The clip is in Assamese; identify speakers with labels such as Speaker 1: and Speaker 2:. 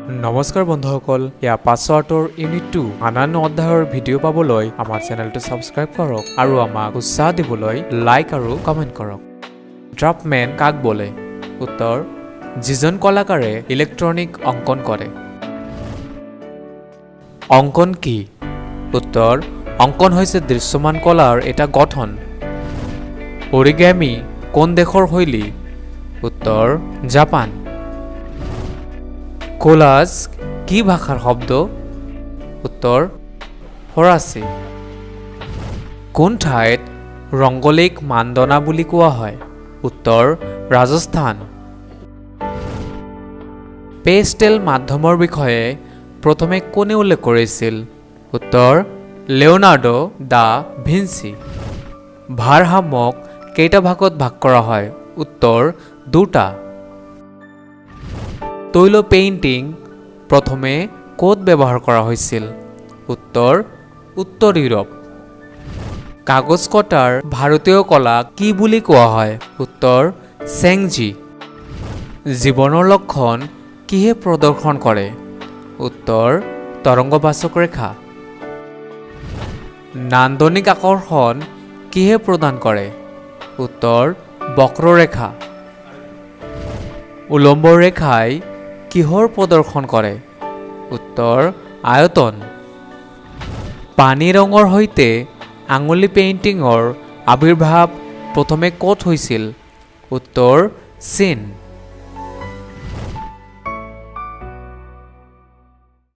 Speaker 1: নমস্কাৰ বন্ধুসকল, এয়া পাছৱাৰ্ডৰ ইউনিট 2। আন আন অধ্যায়ৰ ভিডিঅ' পাবলৈ আমাৰ চেনেলটো ছাবস্ক্ৰাইব কৰক আৰু আমাক উৎসাহ দিবলৈ লাইক আৰু কমেণ্ট কৰক। ড্ৰাফ্টমেন কাক বোলে? উত্তৰ, যিজন কলাকাৰে ইলেক্ট্ৰনিক অংকন কৰে। অংকন কি? উত্তৰ, অংকন হৈছে দৃশ্যমান কলাৰ এটা গঠন। অৰিগেমি কোন দেশৰ শৈলী? উত্তৰ, জাপান। কোলাজ কি ভাষাৰ শব্দ? উত্তৰ, ফৰাচী। কোন ঠাইত ৰংগলীক মান্দনা বুলি কোৱা হয়? উত্তৰ, ৰাজস্থান। পেষ্টেল মাধ্যমৰ বিষয়ে প্ৰথমে কোনে উল্লেখ কৰিছিল? উত্তৰ, লিঅ'নাৰ্ডো দা ভিঞ্চি। ভাৰসাম্যক কেইটা ভাগত ভাগ কৰা হয়? উত্তৰ, দুটা। তৈল পেইণ্টিং প্ৰথমে ক'ত ব্যৱহাৰ কৰা হৈছিল? উত্তৰ, উত্তৰ ইউৰোপ। কাগজ কটাৰ ভাৰতীয় কলাক কি বুলি কোৱা হয়? উত্তৰ, চেংজি। জীৱনৰ লক্ষণ কিহে প্ৰদৰ্শন কৰে? উত্তৰ, তৰংগবাচক ৰেখা। নান্দনিক আকৰ্ষণ কিহে প্ৰদান কৰে? উত্তৰ, বক্ৰৰেখা। উলম্ব ৰেখাই কিহৰ প্ৰদৰ্শন কৰে? উত্তৰ, আয়তন। পানী ৰঙৰ সৈতে আঙুলি পেইণ্টিঙৰ আৱিৰ্ভাৱ প্ৰথমে ক'ত হৈছিল? উত্তৰ, চীন।